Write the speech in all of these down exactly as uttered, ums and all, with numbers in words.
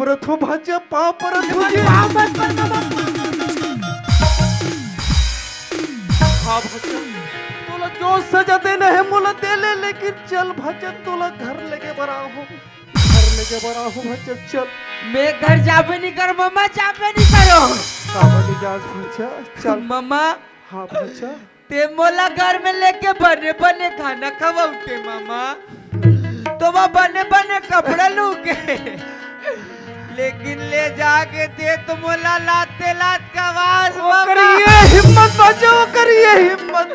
परत हो भांचा, पाँव परत हो जी। पाँव मत पर मामा। हाँ भांचा, तोला जो सजा देना हे मोला दे ले, लेकिन चल भांचा, तोला घर लेगे बर आहूं, घर लेगे बर आहूं भांचा, चल। मैं घर जाबे नहीं कर मामा, जाबे नहीं करो। काबर नहीं जास भांचा, चल। मामा। हाँ भांचा। ते मोला घर में लेके बने बने खाना खवाऊ ते मामा, तो वह बने बने कपड़ा लूके, लेकिन ले जाके ते तो मोला लाते लात खवास ओकर मामा। ये हिम्मत भांचा, ओकर ये हिम्मत।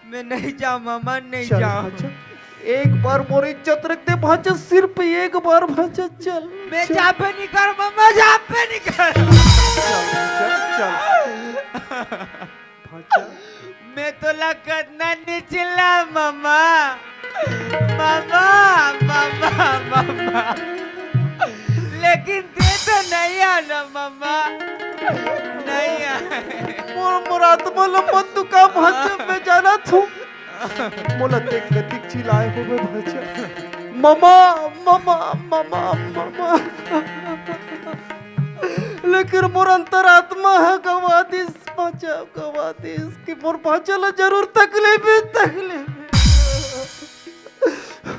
मैं नहीं जाऊं मामा, नहीं चल जाऊं। भांचा, एक बार मोर इज्जत रख दे भांचा, सिर्फ एक बार भांचा, चल। मैं चल। जाबे नहीं कर मामा, जाबे नहीं कर। चल भांचा, चल। भांचा। मैं तोला कतना नहीं चिल्ला मामा, मामा, मामा, मामा, लेकिन ते तो नहीं आना मामा, नहीं आए। मोर, मोर आत्मा ल मत दुखा भांचा, मैं जानत हूं। मोला ते कतिक चिल्लाए होबे भांचा। मामा, मामा, मामा, मामा। लेकिन मोर अंतरात्मा ह गवा दिस भांचा, गवा दिस कि मोर भांचा ल जरूर तकलीफ हे, तकलीफ हे।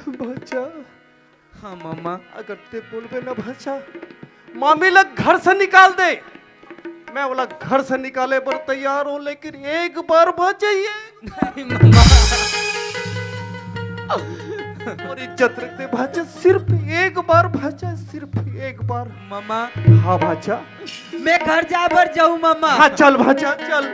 भांचा। हाँ मामा। अगर ते बोलबे ना भांचा, मामी ला घर से निकाल दे। मैं ओला घर से निकाले बर तैयार हूँ, लेकिन एक बार भांचा ये नहीं मामा। और इज्जत रख दे भांचा, सिर्फ एक बार भांचा, सिर्फ एक बार। मामा। हाँ भांचा। मैं घर जाए बर जाऊं मामा। हाँ चल भांचा चल।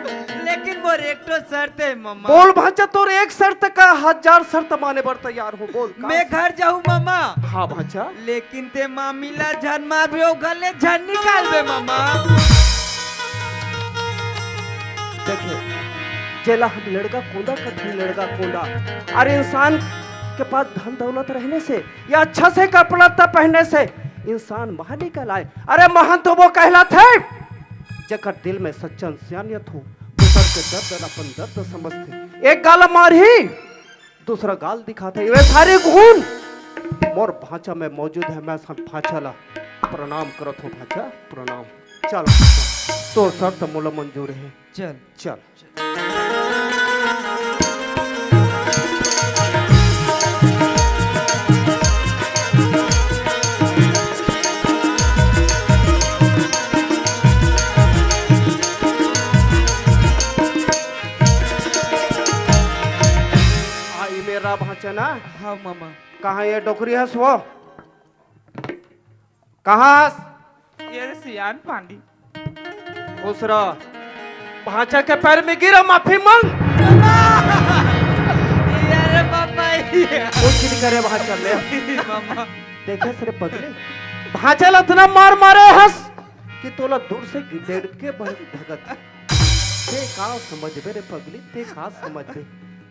लेकिन मोर एक ठो शर्त हे मामा। बोल भांचा, तोर एक शर्त का हजार शर्त माने बर तैयार हूँ, बोल का? मैं घर जाऊं मामा। हाँ भांचा। लेकिन ते मामी ला झन मारबे, ओ घर ले झन निकालबे मामा। देखे, जेला हम लड़का कोंदा कथन, लड़का कोंदा। अरे इंसान के पास धन दौलत रहने से या अच्छा से कपड़ा लत्ता पहनने से इंसान महान निकल आए। अरे महान तो वो कहलाथे जेकर दिल में सच्चा इंसानियत हो, दूसर के दर्द ल अपन दर्द समझथे। एक गाल मारही, दूसरा गाल दिखाथे। ये सारे गुण मोर भांचा में मौजूद हे। मैं सब भांचा ला प्रणाम करत हूँ भांचा, प्रणाम। चल, तोर शर्त मोला मंजूर हे। चल। चल। आ, ई मेरा भांचा ना? हाँ मामा। कहाँ ये डोकरी हस वो? कहाँ हस? ये रे सियान पांडी। खुश रह। भांचा के पैर में गिर, माफी मांग। ये रे मामा, ये। कुछ नहीं करे भांचा में। मामा। देखे रे पगली, भांचा ला इतना मार मारे हस कि तोला दूर से गिदेड़ के भर धगत। ते का समझबे रे पगली, ते का समझबे?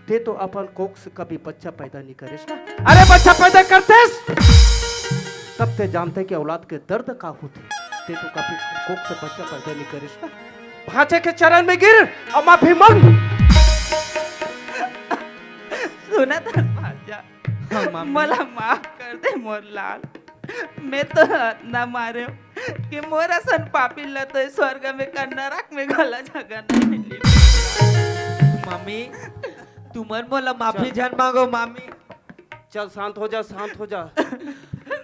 ते तो अपन कोख से कभी बच्चा पैदा नहीं करिस ना। अरे बच्चा पैदा करतेस, तब ते जानते कि औलाद के दर्द का होथे। ते तो कभी कोख से बच्चा पैदा नहीं करिस ना। भांचे के चरण में गिर और माफी मांग। सुना था भांचा, हाँ, मामी। मोला माफ कर दे मोर लाल। मैं तो अतना मारे हूँ कि मोर असन पापी ला तो स्वर्ग में का नरक में घला जगह नहीं मिली। मामी, तुमन मोला माफी चल। झन मांगो मामी। चल शांत हो जा, शांत हो जा।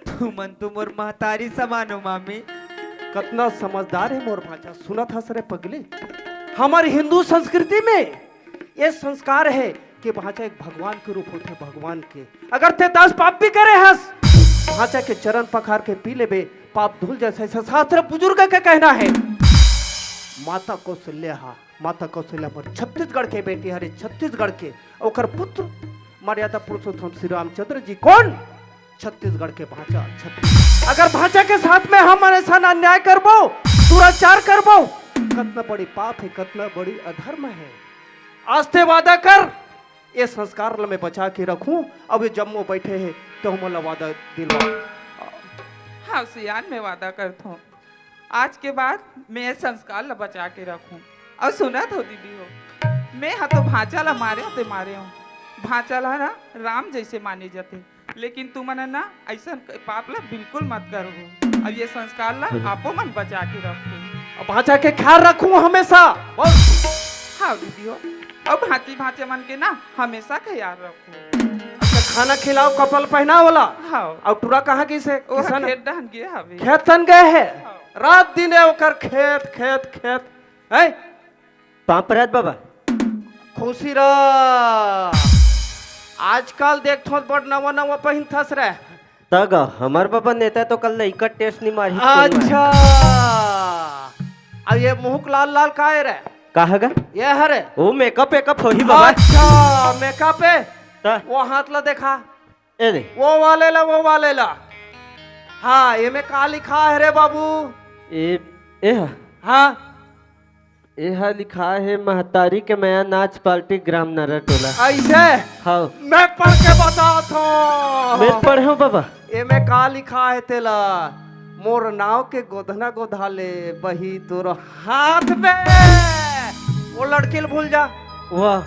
तुमन तो मोर महतारी समान हो मामी। कतना समझदार हे मोर भांचा। सुनत हस रे पगली, हमर हिंदू संस्कृति में ये संस्कार हे कि भांचा एक भगवान के रूप होथे, भगवान के। अगर ते दस पाप भी करे हस, भांचा के चरण पखार के पी लेबे, पाप धुल जाथे। ऐसा शास्त्र बुजुर्ग के कहना हे। माता कौशल्या हा, माता कौशल्या मोर छत्तीसगढ़ के बेटी हरे, छत्तीसगढ़ के। ओकर पुत्र मर्यादा पुरुषोत्तम श्री रामचंद्र जी कोन? छत्तीसगढ़ के भांचा, छत्तीस। अगर भांचा के साथ में हम ऐसा अन्याय करबो, दुराचार करबो, कतना बड़ी पाप हे, कतना बड़ी अधर्म हे। आज ते वादा कर, ये संस्कार ल मैं बचा के रखूं। अब ये जम्मो बैठे हे, तो हमन ला वादा दिलवा। हाँ सियान, मैं वादा करत हूँ, आज के बाद मैं ये संस्कार ल बचा के रखूं। अउ सुनत हो दीदी हो, मैं ह तो भांचा ल मारे हूँ, ते मारे हूँ, भांचा ला ना राम जैसे माने जाथे, लेकिन तुमन ना ऐसन पाप ला बिल्कुल मत करहू। अब ये संस्कार ला आपो मन बचा के रखो। अब भांचा के ख्याल रखू हमेशा। बस। हाँ दीदी हो, अब भांची भांचे मन के ना हमेशा ख्याल रखो। अच्छा, खाना खिलाओ, कपड़ा पहनाओ वाला। हाँ। और टूरा कहाँ गिसे? वो किसन? खेत डहन गए हवे। खेत तन गए है। हाँ। रात दिन है ओकर खेत, खेत, खेत। है? पाँव परत बाबा। खुशी रह। आजकल देखथो बड़ नवा नवा पहिनथस रे। त गा, हमर बाबा नेता तो कल लइका टेस्ट नहीं मारी। अच्छा। अब ये मुंह लाल लाल काहे रे? कहा गा? ये हरे। वो मेकअप वेकअप होही बाबा। अच्छा, मेकअप है। त? वो हाथ ला देखा। ए दे। वो वाले ला, वो वाले ला। हाँ, ये में का लिखा है रे बाबू? ए, ए हा। हाँ। ए हा लिखा है महतारी के मया नाच पार्टी ग्राम नरा टोला। ऐसे? हाँ। मैं पढ़ के बताथो। मैं पढ़े हूँ बाबा। ए में का लिखा है तेला? मोर नाव के गोधना गोधा ले बही तोर हाथ में। वो लड़की ल भूल जा। वाह।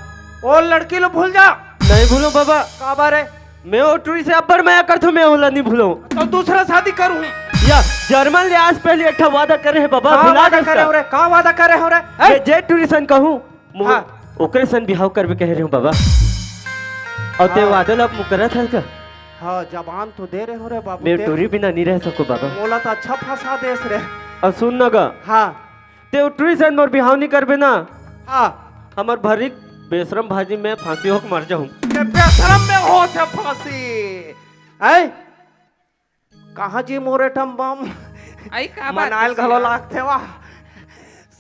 वो लड़की ल भूल जा। नहीं भूलो बाबा। काबर है? मैं वो टूरी से अब्बड़ मया करथो, मैं ओला नहीं भूलो। तो दूसरा शादी करूँ। या जर्मन ले आज पहले एक ठा वादा करे है बाबा, का भुला वादा गइस करे का? हो रे? का वादा करे हो रे? हैं? मैं जे टूरी सन कहूँ, मु-, हाँ। ओकरे सन बिहाव करबे कहे रहे हूँ बाबा। और ते हाँ। वादा ला मुकरत हल का? हाँ, जबान तो दे रहे हो रे बाबू, मैं ते टूरी बिना नहीं रह सको बाबा। मोला तो अच्छा फंसा देस रे। और सुन न गा। हाँ। ते टूरी सन मोर बिहाव नहीं करबे ना। हाँ। हमर भरी बेशरम भाजी में फांसी होके मर जाऊं। ये बेशरम में होत है फांसी। हैं? कहाँ जी मोरे टम बम? आई का बात मनायल है घलो यार? लागथे वाह।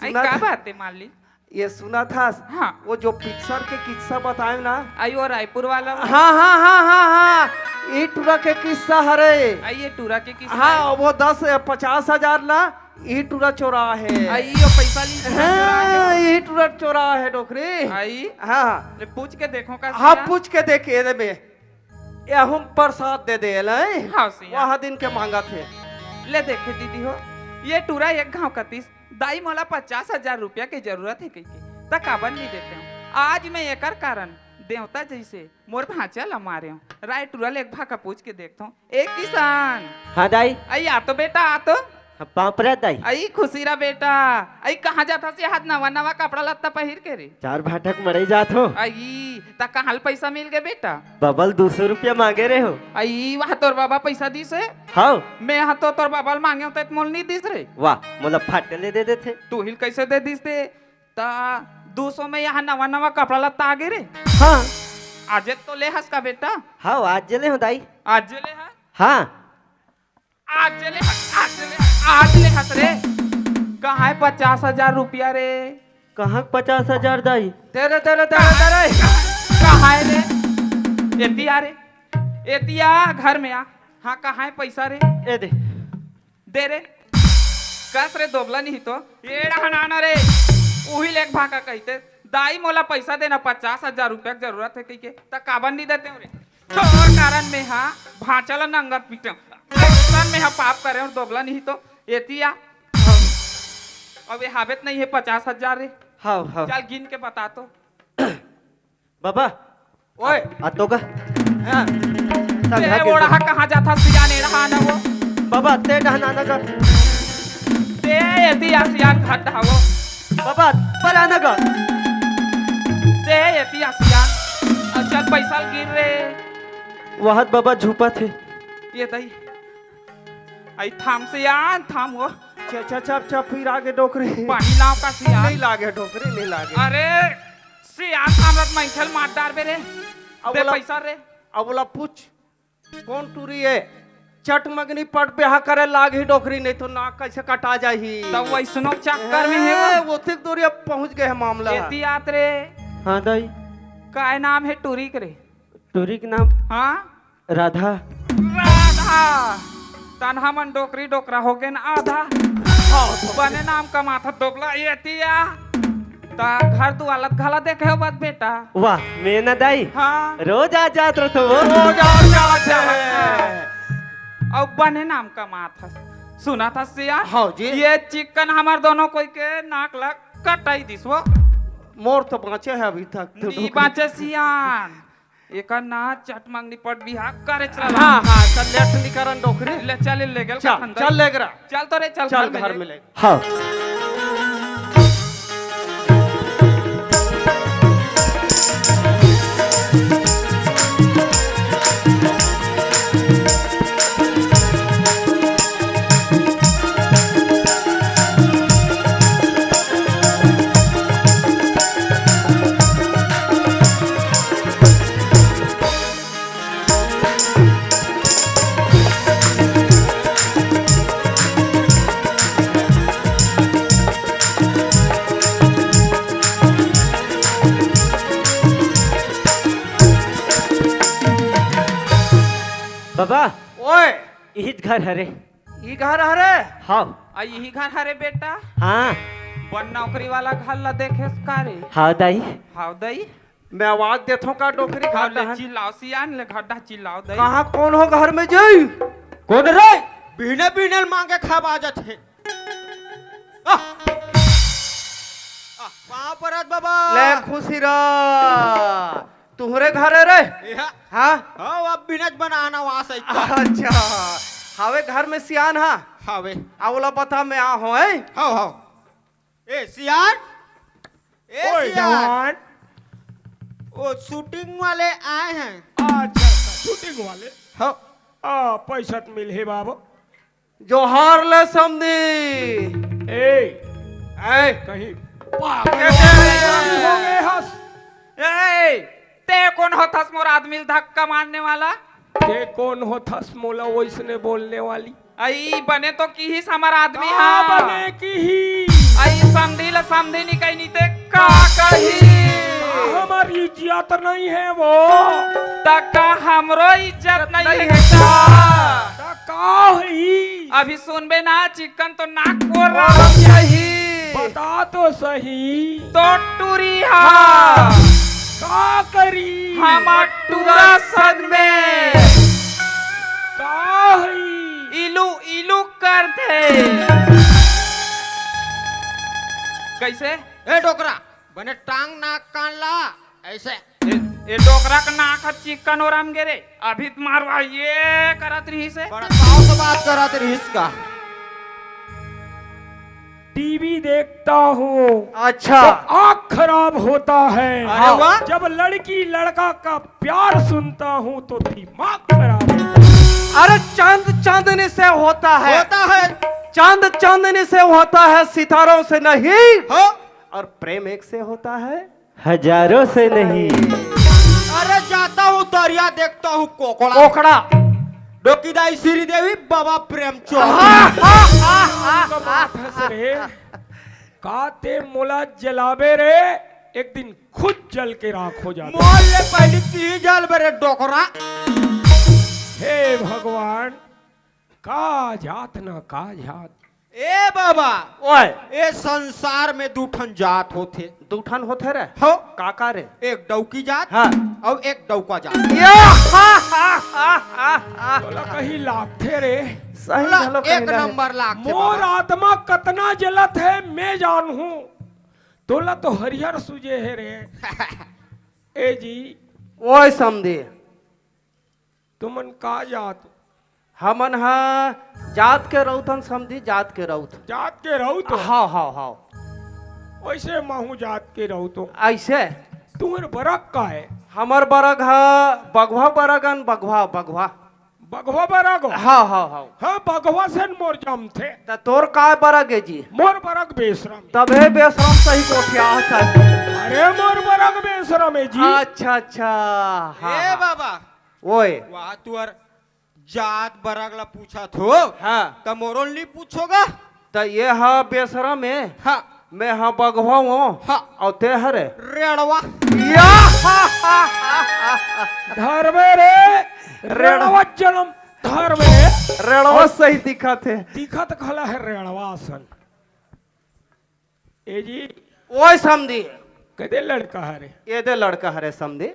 आई सुनत का बात है मालिक? ये सुनत हस? हाँ। वो जो पिक्चर के किस्सा बताए ना? आई वो रायपुर वाला वो? हाँ, हाँ, हाँ, हाँ, हाँ। ई टूरा के किस्सा हरे। आई ये टूरा के किस्सा हाँ, है? वो दस, पचास हजार ना, ई टूरा चोरा है। आई वो पैसा ली हाँ, चोरा है। ई टूरा चोरा है डोकरी। आई? हाँ। ले पूछ के देखो का हाँ, सिया? पूछ के देख, ये दे में। ये हम प्रसाद दे दे, ले? हाँ, सिया। वह दिन के मांगा थे। ले देखे दीदी हो, ये टूरा एक घाव कतीस, दाई मोला पचास हजार रुपया के जरूरत है कहिके, त काबर नहीं देते हो? आज मैं एकर कारण देवता जैसे मोर भांचा ला मारे हो। राय टूरा ले एक भाका पूछ के देखथो। ए किसान। हाँ दाई। आई आ तो बेटा, आ तो। हाँ, पाँव परत दाई। आई खुशी रह बेटा। आई कहाँ जात हस ये हाथ नवा नवा कपड़ा लत्ता पहिर के रे? चार भाठक मड़ई जात हो। आई, त कहाँ ले पैसा मिल गए बेटा? बाबा ल दू सौ रुपया मांगे रहे हो। आई, वाह तोर बाबा पैसा दिस हे? हाँ। मैं हा तो तोर बाबा ल मांगे हों त मोल नहीं दिस रे। वाह, मोला फाटे ले दे देथे। तू ही ल कैसे दे दिस ते? त दू सौ में यहाँ नवा नवा कपड़ा लत्ता आ गए रे। हाँ। आज तो ले हस का बेटा? हाँ, आज ले हो दाई। आज ले हा? हाँ। आज ले, आज ले, आज ले हस रे। कहाँ है पचास हजार रुपया रे? कहाँ पचास हजार दाई? दे रे, दे रे, दे रे, दे रे। कहाँ है रे? एती आ रे, एती आ, घर में आ। हाँ, कहाँ है पैसा रे? ए दे। दे रे। कस रे दोगला नहीं तो। ये डहन आना रे। उही ले एक भाका कहिते, दाई मोला पैसा देना, पचास हजार रुपया के जरूरत है कहिके। त काबर नहीं देते हो रे? तोर कारण में हा भांचा ला नंगत पीटे। ऐसन में हा पाप करे और दोगला नहीं तो एती आ। अब ये हाबे त नहीं है पचास हजार रे। हाँ, हाँ। चल गिन के बता तो। बाबा। ओए। आ तो का? हाँ। ते ओढ़ा कहाँ जाथा सियान एढ़ा ना वो। बाबा, ते डहन आना का। ते एती आ सियान घट धावो। बाबा, पर आना का। ते एती आ सियान। अच्छा पैसा गिर रे। वहत बाबा झुपा थे। ये दई। आई थाम सियान, थाम वो। च-, च-, चप, चप, फिर आगे डोकरी। पानी लाव का सियान। नहीं लागे डोकरी, नहीं लागे। अरे, सियान सामरत मंगल मार डार बे रे। अब दे बोला, पैसा रे। अब बोला पूछ, कौन टूरी है? चट मंगनी पट ब्याह करे लाग ही डोकरी, नहीं तो नाक कैसे कटा जाही? तब वैसनो चक्कर में है ए, वो। वो तक दूरी अब पहुंच गए है मामला। एती आत रे। हाँ दाई। काय नाम है टूरी के रे? टूरी के नाम? हाँ? राधा। राधा। तनहा मन डोकरी डोकरा हो गए ना आधा। हाँ, तो बने नाम कमाथा दोगला एती आ। ता घर दुआलत घला देखे हो बस बेटा। वाह, मैं ना दाई। हाँ। रोज आ जात रहो तो वो। रोज आ जात है। अब बने नाम कमाथा। सुना था सिया? हाँ जी। ये चिकन हमार दोनों कोई के नाक लग कटाई दिस वो। मोर तो बाँचे है अभी तक। नी बाँचे सियान। एकर ना चट मंगनी पट बिहा करे चला। हाँ, हाँ, चल, लेट निकरन डोकरी। ले चल, ले गेल चल, कखन चल दई। ले गेल। चल तो रे, चल चल घर में घर ले। में ले। हाँ। बाबा, ओए, इहिच घर हरे। ई घर हरे? हाँ। आ, इही घर हरे बेटा? हाँ। बन नौकरी वाला घर ला देखेस का रे? हाँ दाई। हाँ दाई। मैं आवाज देथों का डोकरी हाँ, घाटा ले हन? चिल्लाओ सियान ले घाटा चिल्लाओ दाई। कहाँ कौन हो घर में जाई? कौन रे? बिहने बिहने मांगे खाब आ जाथे। आ! आ, पाँव परत बाबा। ले खुशी रह। तुहरे घर है रे? एहा। हाँ? हाँ, अब बिनच बनाना वास है। अच्छा। हावे घर में सियान हा? हावे। आ ओला बता मैं आ हो, हैं? हाव, हाव। ए, सियान? ए, ओए, सियान? जवान। ओ, शूटिंग वाले आए हैं। अच्छा, अच्छा, शूटिंग वाले? हाँ। आ, पैसा त मिल हे बाबू। जोहार ले समधी। ए, ए, कहीं पागल ए, हो गए हस? ए, ते कौन होथस मोर आदमी ल धक्का मारने वाला? ते कौन होथस मोला वैसने बोलने वाली? अई बने तो किहिस हमर आदमी का हा। बने किहिस? अई समधी ल समधी नी कही नी ते का कही? हमर इज्जत नहीं है वो। त का हमरो इज्जत नहीं नहीं है है का? का? त का होई? अभी सुनबे ना चिक्कन तो नाक कोर रहा जाही। बता तो सही। तो टूरी हा। हाँ। का करी? हमर टूरा सन में। का होई? इलू इलू कर दे। कैसे? ए डोकरा, बने टांग नाक कान ला, ऐसे। ए, ए डोकरा के नाक ह चिक्कन ओराम गे रे। अभी त मारवा ये करत रहिस हे। बड़ा ताव से बात करत रहिस का? टीवी देखता हूँ अच्छा। तो आँख खराब होता है। अरे वाह। जब लड़की लड़का का प्यार सुनता हूँ तो दिमाग खराब होता है। अरे चांद चांदनी से होता है। होता है। चांद चांदनी से होता है, सितारों से नहीं। हो। और प्रेम एक से होता है। हजारों से नहीं। अरे जाता हूँ दरिया देखता हूँ कोकड़ा। कोकड़ा। डोकी दाई श्रीदेवी बाबा प्रेम चौक। हाँ, हाँ, हाँ, हाँ, हाँ। का ते मोला जलाबे रे, एक दिन खुद जल के राख हो जाबे। मोर ले पहली ती जल बे रे डोकरा। हे भगवान, का जात ना का जात। ए बाबा, ओए। ए संसार में दू ठन जात होथे। दू ठन होथे रे? हो। का का रे? एक डौकी जात हाँ। अउ एक डौका जात। या, हा, हा, हा, हा, हा। तोला कहीं लागथे रे। सही बोला, घलो एक कहीं ना हे। नंबर लागथे मोर बाबा। आत्मा कतना जलत हे, मैं जानहूं। तोला तो हरिहर सूझे हे रे। ए जी। ओए समधी। तुमन का जात? हमन ह जात के रउत हन समधी, जात के रउत। जात के रउत? हाव, हाव, हाव। वैसे महू जात के रउत हो। ऐसे? तुमर बरग का हे? हमर बरग ह बघवा बरग अन, बघवा, बघवा। बघवा बरग हो? हाव, हाव, हाव। हाँ, बघवा से मोर जमथे। त तोर का बरग हे जी? मोर बरग बेसरम। तभे बेसरम सही गोठियात हे। अरे मोर बरग बेसरम हे जी। अच्छा, अच्छा। हाँ, ए हाँ। बाबा। ओए। वाह, तुअर जात बरग ला पूछत हो, हाँ। त मोरो ल नी पूछोगा? त ये ह बेसरम हे, हाँ। मैं ह बघवा हो, हाँ। अउ ते हरे? रेड़वा। या! धरबे रे, रेड़- रेड़वा जनम धरबे। रेड़वा अउ सही दिखत हे। दिखत घला हे रेड़वा असन। ए जी। ओए समधी। कदे लड़का हरे? एदे लड़का हरे समधी।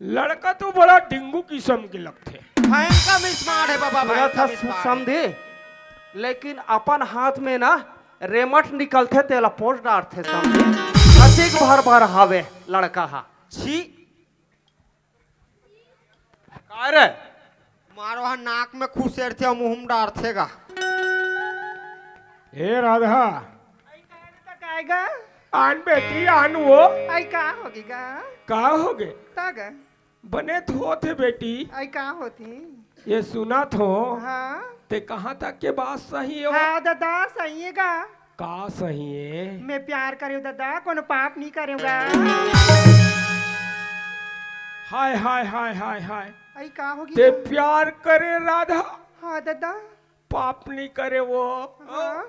लड़का तो बड़ा डिंगू किसम के लगथे। भयंकर smart हे बाबा, सुनत भयंकर हस smart हे। समधी, लेकिन अपन हाथ में ना रेमट निकलथे, तेला पोंछ डारथे समधी। अतिक भर भर हावे लड़का हा। छी। अरे, मारो हा नाक में खुसेरथे, मुंह में डारथे गा। ए राधा, आई का रे, त काय गा? आन बेटी, आन वो। आई का होगे गा? का होगे? त गा। बने तो होथे बेटी। आई का होथे? ये सुनत हो। हाँ। ते कहाँ तक के बात सही हो? हाँ दादा, सही हे गा। का सही हे? मैं प्यार करेंव दादा, कोनो पाप नहीं करेंव गा। हाय, हाय, हाय, हाय, हाय। आई का होगे ते गा? प्यार करे राधा? हाँ दादा। पाप नहीं करे वो। हाँ।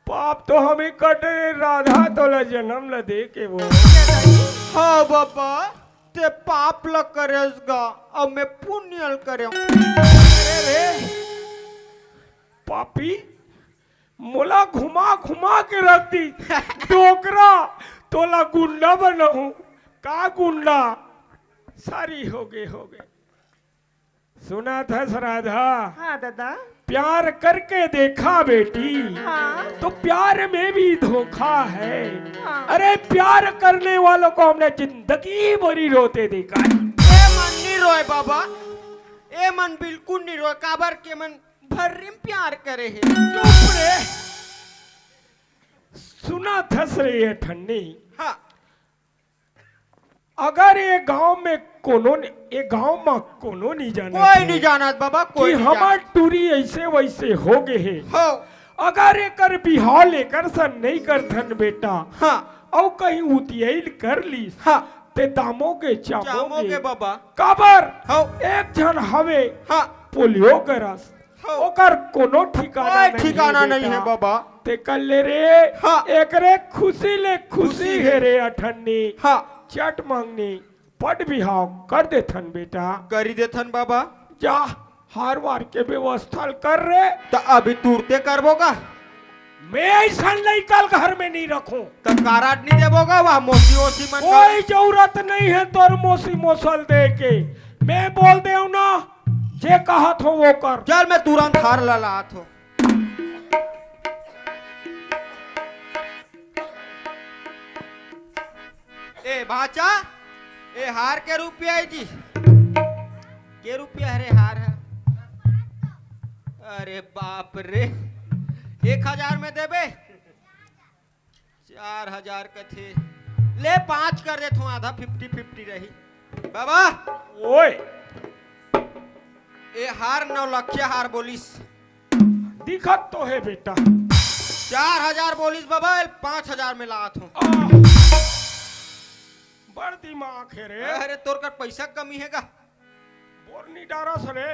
पाप तो हमी करे राधा, तोला जन्म ल दे के वो। हाँ बाबा, ते पाप ल करेस गा, अउ मैं पुण्य ल करेंव। अरे रे, पापी, मोला घुमा घुमा के रख दी। डोकरा, तोला गुंडा बनाहूं। का गुंडा? सारी होगे, होगे। सुनत हस राधा? हाँ दादा। प्यार करके देखा बेटी, हाँ। तो प्यार में भी धोखा है। हाँ। अरे प्यार करने वालों को हमने जिंदगी भरी रोते देखा है। ए मन नी रोय बाबा, ए मन बिल्कुल नी रोय, काबर के मन भर्रिम प्यार करे हे। चुप रे, सुनत हस रे ये ठन्नी। हाँ। अगर ये गांव में कोनो न-, ये गांव म कोनो नहीं जानत कोई हे नहीं जानत बाबा, कोई कि नहीं हमर जानत। टूरी ऐसे वैसे हो गए हे। हो। अगर एकर बिहाव लेकर सन नहीं करथन बेटा, हाँ। अउ कहीं उतियाइल कर लीस, हाँ। ते दामोगे, चामोगे। चामोगे बाबा। काबर? हो। एक झन हवे, हाँ। Polio gross. हो। ओकर कोनो ठिकाना कोई नहीं ठिकाना हे नहीं बेटा। हे बाबा। ते कर ले रे। हाँ। एकरे खुशी ले खुशी खुशी हे हे। रे अठन्नी। हाँ। चट मंगनी, पट बिहाव कर देथन बेटा। करी देथन बाबा। जा, हार वार के व्यवस्था कर रे। त अभी तुरते करबो का? मैं ऐसन लइका ल घर में नहीं रखूं। त कारड नहीं देबो का? वाह, मोसी ओसी मन कोई का। जरूरत नहीं हे तोर मोसी मोसल दे के। मैं बोल देव ना, जे कहत हो वो कर। चल, मैं तुरंत हार ला लात हो। ए भाचा, ए हार के रुपया हे जी? के रुपया हरे हार हे? अरे बाप रे, एक हजार में देबे? चार हजार कथे। ले, पाँच कर देथों, आधा, फिफ्टी फिफ्टी रही। बाबा। ओए। ए हार नौलखिया हार बोलिस। दिखत तो हे बेटा। चार हजार बोलिस बाबा, ए पाँच हजार में लात हों। आह। बड़ दिमाग हे रे। अरे तोर कर पैसा कमी हे का? बोर नी डारस रे।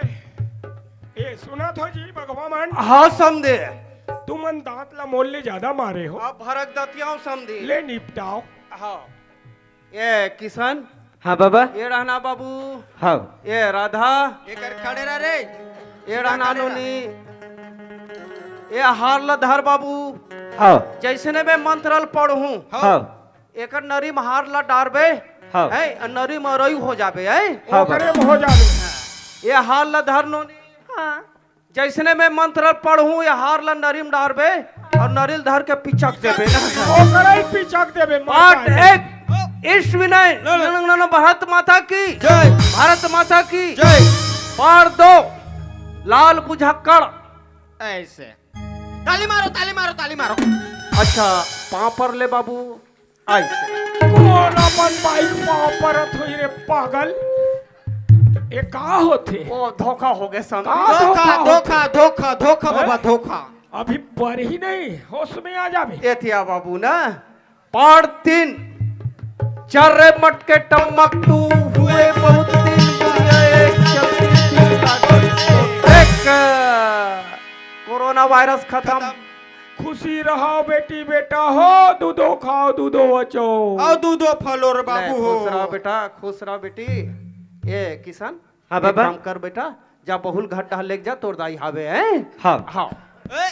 ए, सुनत हो जी, बघवा मन? हाँ, समधे। तुमन दांत ला मोर ले ज्यादा मारे हो। अब भरक दतियाव, समधे। ले निपटाव। हाँ। ए, किशन। हाँ, बाबा। ए रहना बाबू। हाँ। ए, राधा। एकर खड़े रह रे। ए रहना खड़े रह। नोनी। ए, हार ला धर बाबू। हाँ। जैसने मैं मंत्र ल पढ़हूँ। हाँ। हाँ। एकर नरी म हार ला डारबे, हाँ। हैं, अउ नरी म अरई हो जाबे, हैं? हाँ, ओकरे म हो जाबे। ये हार ला धर नोनी। हाँ। जैसने मैं मंत्र पढ़हूँ, ये हार ला नरी म डारबे अउ नरी ल धर के पिचक देबे। ओकरे ही पिचक देबे, मर पाठ जाए। एक, इस विनय, लो, लो। नन-, नन-, भारत माता की, जय। भारत माता की, जय। पाठ दो, लाल बुझक्कड़। ऐसे। ताली मारो, ताली मारो, ताली मारो। अच्छा, पाँव पर ले बाबू। ऐसे। कोन अपन बाई पाँव परत होही रे पागल? ए का होथे? ओ, धोखा हो गया समधी। का धोखा धोखा, होथे? धोखा, धोखा, धोखा हैं? बाबा, धोखा। अभी पर ही नहीं, होश में आ जाबे। एथिया बाबू ना, पाठ तीन, चर्रे मटके टम्मक टू, हुए बहुत दिन, दुनिया एक, चलती थी लागत एक। कोरोना वायरस खत्म। खत्म। खुशी रहो बेटी बेटा हो, दूधो खाओ, दूधो बचो। अउ दूधो फलो रे बाबू ले, हो। खुश रहो बेटा, खुश रहो बेटी। ए किशन, हाँ एक बाबा। काम कर बेटा, जा बहुल घर डहर लेके जा, तोर दाई हावे हैं। हाँ। हाँ। ए,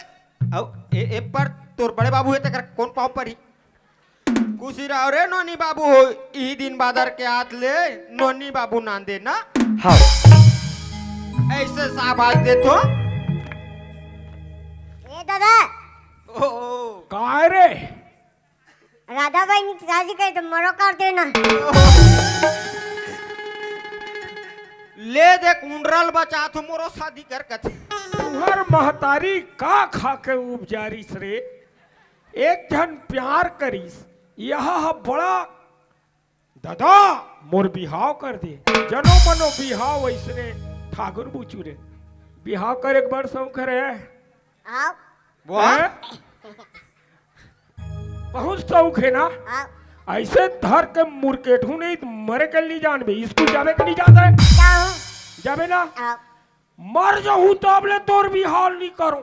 अउ ए, ए पर तोर बड़े बाबू हे, तेकर कोन पाँव परही? खुशी रहो रे नोनी बाबू हो, इही दिन बादर के आत ले नोनी बाबू नांदे ना। हाँ। ऐसे शाबाश देथों। ए दादा। ओ, ओ। काय रे? राधा बहिनी के शादी करे त मोरो कर देना। ले दे कुंडरल बचात हो मोरो शादी कर कथे। तुहर महतारी का खा के उपजारिस रे? एक झन प्यार करिस, यहा ह बड़ा, "ददा, मोर बिहाव कर दे।" जनो मनो बिहाव अइसने ठाकुर बुचू रे। बिहाव करे के बड़ शौक हरे। आप वो हैं? बहुत शौक हे ना? आप अइसे धर के मुरकेटहूँ नहीं त मरे के नहीं जानबे। स्कूल जाबे के नहीं जात हे? जाबे ना? आप मर जाहूँ तब ले तोर बिहाव नहीं करो।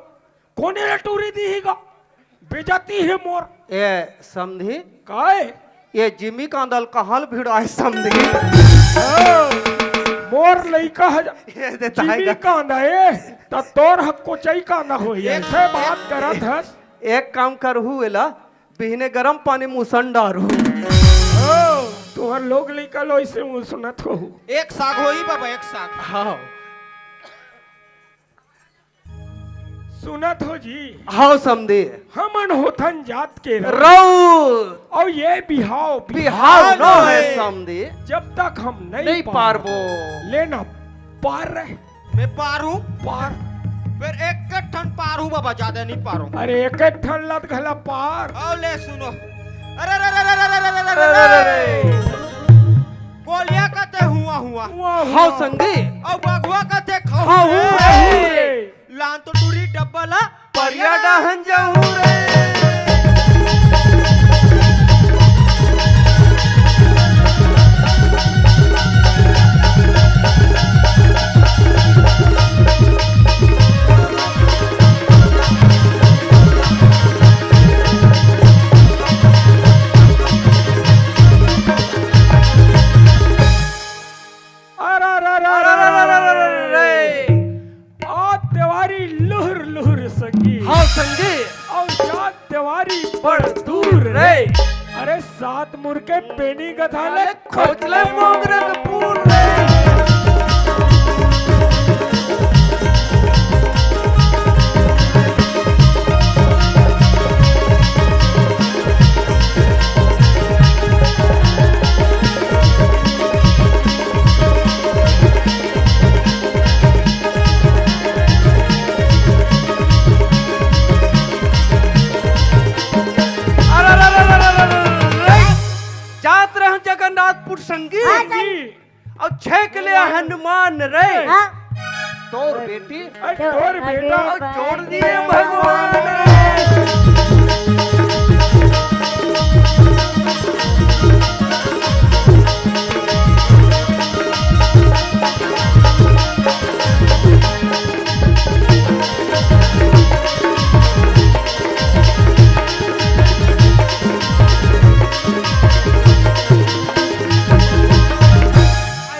कोने ले टूरी दीही गा? बेइज्जती हे मोर। ए समधी, काय? ये जिमी कांदा ल कहाँ ल भिड़ाए समधी? ओ, मोर लइका ह ये देता है जिमी गा। कांदा ए, त तोर ह कोचई कांदा होही। एक अइसे बात करत हस। एक काम करहू एला, बिहने गरम पानी मुसन डारू। ओ, तुहर लोग लइका लो अइसे मुसनत होहू। एक साग होही बाबा, एक साग। हाँ। सुनत हो जी? हाव समधी। हमन होथन जात के रउत। रउत। अउ ये बिहाव, बिहाव बिहाव न हे हे। समधी। जब तक हम नहीं नहीं पार, पारबो। लेना पार रहे। मैं पार हूँ। पार। फेर एक ठन पार हूँ बाबा, जादा नहीं पार हूँ। अरे एक ठन लत घला पार। अउ ले सुनो। अरे, अरे, अरे, अरे। कोलिया कथे हुआ, हुआ। हुआ, हुआ। हाव संगी। अउ बघवा कथे खाऊ खाऊ रे। रे। लान तो टूरी डब्बा ला परिया डहन जाहू रे। अरे, अरे, अरे, अरे, अरे, अरे, अरे। आ देवारी लुहुर लुहुर संगी। हाँ संगी। अउ जा देवारी बड़ दूर रे। अरे सात मुड़ के पेनी गधा ले खोचले मोंगरे के पूर रे। अरे, अरे, अरे, अरे। जात रहन जगन्नाथपुर संगी। हाँ, जी। अउ छेक ले हनुमान रे। हाँ। तोर बेटी अरे, तोर बेटा। अउ जोड़ दिए भगवान रे।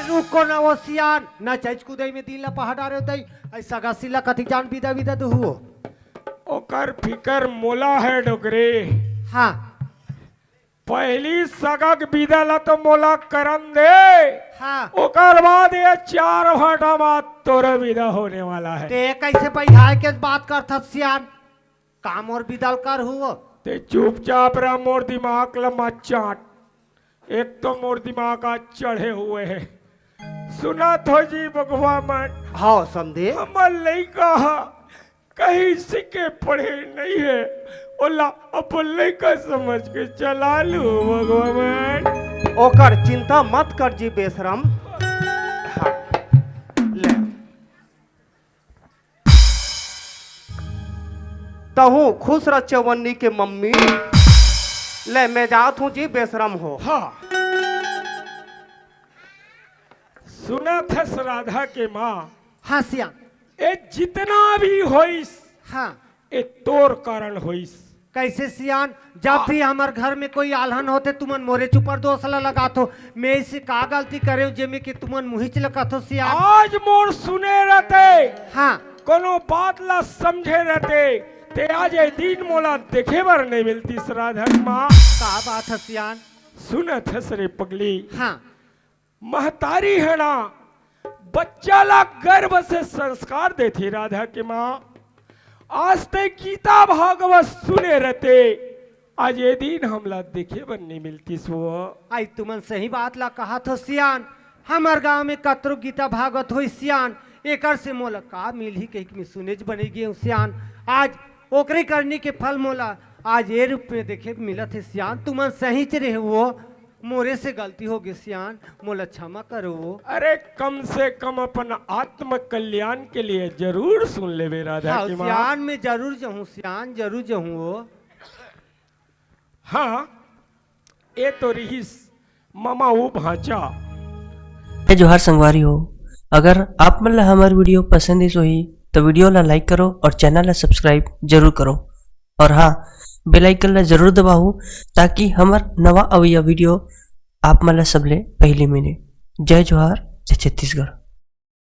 रुको ना वो सियान, ना चइच कुदई में दिन ला पहा डारे दई, अइसा गा सिला कथी जान बिदा बिदा दुहु। ओकर फिकर मोला हे डोकरे। हाँ। पहिली सगा के बिदा ला तो मोला करन दे। हाँ। ओकर बाद ये चार भाटा मा तोर बिदा होने वाला हे। ते कइसे बइहाय के बात करथस सियान? का मोर बिदा ल करहू? ते चुपचाप रह, मोर दिमाग ला मत चाट। एक तो मोर दिमाग आज चढ़े हुए हे। सुनत हो जी बघवा मन। हाँ, समधी। हमर लइका ह कहीं सीखे पढ़े नहीं हे, ओला अपन लइका समझ के चला लू बघवा मन। ओकर चिंता मत कर जी बेशरम। हाँ, ले। तहूँ खुश रह चवन्नी के मम्मी। ले, मैं जात हूँ जी, बेशरम हो। हाँ। सुनत हस राधा के माँ। हाँ, सियान। ए जितना भी होइस, हाँ। ए तोर कारण होइस। कइसे सियान? जब आ- भी हमर घर में कोई आलहन होथे, तुमन मोरेच ऊपर दोष ला लगाथो। मैं अइसे का गलती करे हूँ, जेमे कि तुमन मुहिच ला कथो सियान? आज मोर सुने रहते, हाँ। कोनो बात ला समझे रहते, ते आज ए दिन मोला देखे बर नहीं मिलतिस राधा के माँ। का बात हे सियान? सुनत हस रे पगली। हाँ। महतारी हे ना, बच्चा ला गर्भ से संस्कार देथे राधा के माँ। आज ते गीता भागवत सुने रहते, आज ए दिन हमला देखे बर नहीं मिलतिस वो। आई तुमन सही बात ला कहत हो सियान, हमर गांव में कतरो गीता भागवत होई सियान, एकर से मोला का मिलही कहिके मैं सुनेच बने गे हूँ सियान। आज ओकरे करनी के फल मोला आज ये रूप में देखे मिलत हे सियान। तुमन सहीच रहे वो, मोरे से गलती हो गे सियान, मोला क्षमा करो वो। अरे, कम से कम अपन आत्म कल्याण के लिए जरूर सुन लेबे राधा हाँ की माँ। सियान, मैं जरूर जाहूँ सियान, जरूर जाहूँ वो। हाँ, ये तो रिहिस ममा वो भांचा। जय जोहार संगवारी हो। अगर आप मन ला हमर वीडियो पसंद आइस होही तो वीडियो ला लाइक करो और चैनल ला सब्सक्राइब जरूर करो। और हाँ, बेल आइकन ला जरूर दबाहू, ताकि हमर नवा अवइया वीडियो आप मन ला सबले पहली मिले। जय जोहार, जय छत्तीसगढ़।